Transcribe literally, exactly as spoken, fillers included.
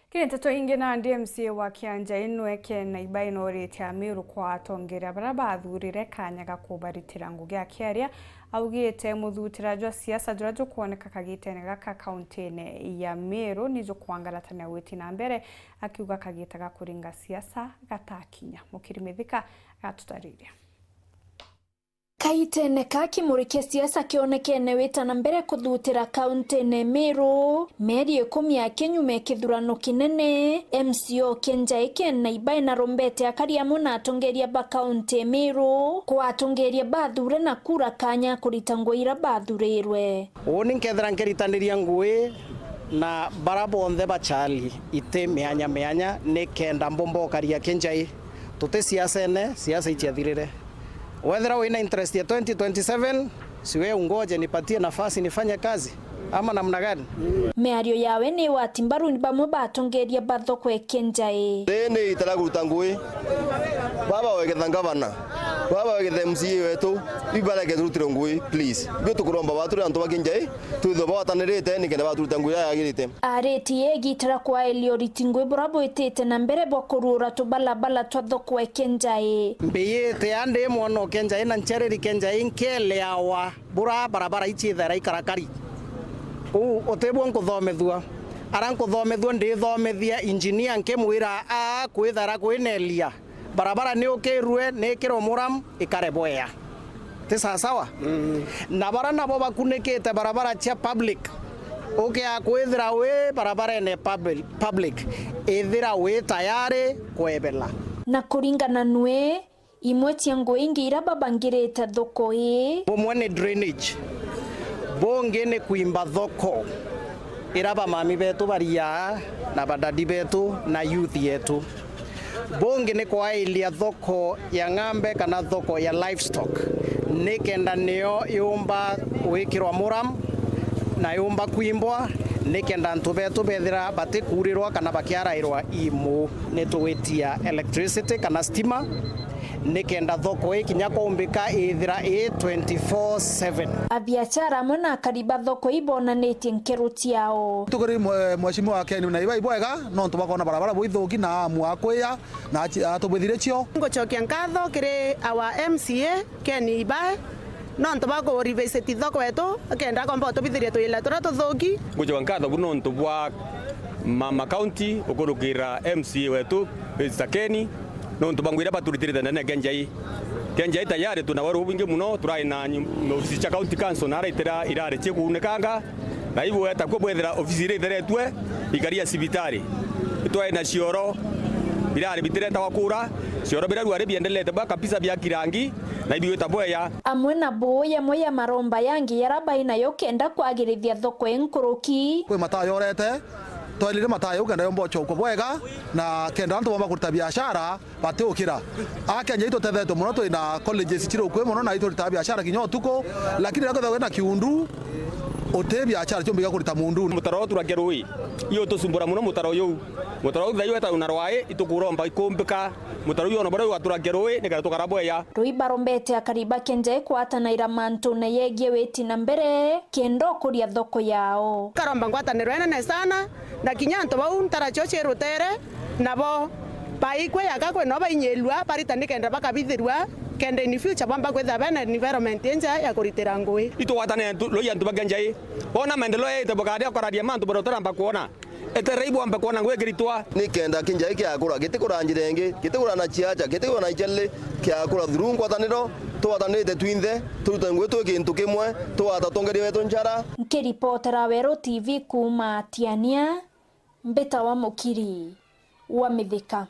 Kiri nteto ingi, nandi M C A wa Kianjai Nweke Naibai nooritie Amiru kwa atongeria baria bathurire kanya ga kubaritira ngugi akiaria. Augite muthutira jwa siasa juria jukwoneka kagitene gaka kauntine ya Meru ni jukwangaratania gwiti na mbere, akiuga kagita ga kuringa siasa gatakinya. Mukiri Mithika gatutariria. Kaitene ka kimuri kia siasa kionekene wita na mbere kuthutira kauntine Meru, mieri ikumi ya kinyuma ya kithurano kinene, M C A o Kianjai Ken Naibai narombete akari amwe na atongeria ba kaunti ya Meru kwa atongeria bathure na kura kanya kurita ngugi iria bathurirwe. Uuni nkethira nkiritaniria ngugi na bara bonthe bachali iti mianya mianya, ni kenda mbomba ukaria Kianjai. Tuti siasene, siasa ichiathirire. Wethira wina interest ya twenty twenty-seven, si we ungoje nipatie nafasi nifanye kazi, ama namna gani? Miario yawe ni wati mbaru ni bamwe batongeria ba thoko e Kianjai. Ri ni itara kuruta ngugi. Baba wegetha ngavana, baba wegetha M C A wetu, ibareke turutire ngugi, please. Bio tukuromba baturi antu ba Kianjai, twithwe bawatanirite nikenda baturuta ngugi iria yagirite. Aritie igitira kwaelia uriti ngugi buria bwitite na mbere bwa kuruura tubalabala twa thoko e Kianjai. Mbiyite andi mwana o Kianjai na nchereri Kianjai nkeleawa bura barabara ichithaira ikarakari. Uu utibwo nkuthomethua. Ara nkuthomethua ndithomethia engineer nkimwira aa kwithaira kwinelia. Barabara ni ukirue, ni ikirwe muram, ikare bwea. Ti sawasawa? Mm. Na bara nabo bakunikite barabara cia public, ukia kwithira wi barabarene public, public, ithira wi tayari kwebela. Na kuringana nwe, imwe cia ngugi ingi iria babangirite thoko ii. Bumwe ni drainage, bungi ni kwimba thoko iria bamami betu bariaa na badadi betu na youth yetu. Bungi ni kwailia thoko ya ng'ambe kana thoko ya livestock, nikenda niyo yumba gwikirwa muram na yumba kwimbwa, nikenda antu betu bethira batikuurirwa kana bakiarairwa imu. Nitugwitia electricity kana stima, nikenda thoko ii kinya kumbika ithira ii twenty-four seven. Abiachara amwe na akari ba thoko ii bonanitie nkero ciao. Tukiri mwe-, Mheshimiwa Ken Naibai bwega, nontu bwa kwona barabara bwithuki na amu akwiya na achi-, atubwithire cio. Ngucokia nkatho kiri our M C A, Ken Ibae, nontu bwa ku revisit thoko yetu, akenda akomba utubithiria tuyila turia tuthuki. Ngucokia nkatho bu nontu bwa Mama County ukurukira M C A wetu, Mister Ken, nontu bwa ngugi iria baturitirite ndene ya Kianjai. Kianjai tayari twina weru bubwingi mono, turai na nyu-, ofici cia County Council na ara itira irari ciikuunikanga, na ibu weta kuo bwethira ofici iria itheretue, ikari ya cibitari. Itwari na cioro birari bitiretagwa kura, cioro biria ruari biendelete bwa kabisa bia kirangi, na ibiwita bweya. Amwe na buu, yamwe ya maromba yangi yara bai nayo kenda kwagirithia thoko inkuruki. Kwi mataa yorete, twailire mataa jau kenda yomba ucokwa bwega, na kenda antu bomba kurita biashara batiukira. A Kianjai tutethetwe mono, twina colleges ciri ukui mono, na ituritaga biashara kinya utuku, lakini riria kwithagwa kwina kiundu, uti biashara ciumbiga kurita muunduni. Mutaro uturage rui, iutusumbura mono mutaro juu. Mutaro juu thaiu wetagwa na rwai, itukuromba ikumbika. Mutaro juu ona baria ugaturage rui, nikenda tukara bweya. Rui barombete akari ba Kianjai kwatanaira mantune yegie witi na mbere, kenda ukuria thoko yao. Karomba ngwataniro inene sana, na kinya antu bau ntara cio cii rutere, nabo baikwe yaka kwina o bainyirua, barita nikenda bakabithirua, kenda in future bamba kwithira bena environment inja ya kuritira ngugi. Itugwatanire ntu-, rui antu ba Kianjai. Bona maendeleo yaite bukari okararia mantu baria utaramba kwona. Etererei bwambe kwona ngugi ikiritwa. Nikenda Kianjai kiakura, gitikura njira ingi, gitikura na ciaca, gitikura na ichelele, kiakura through ngwataniro, tugwatanirite twinthe, turute ngugi twi kintu kimwe, tugwata atongeria betu njara. Nkiripotera Weru T V kuuma Tiania, mbitawa Mukiri wa Mithika.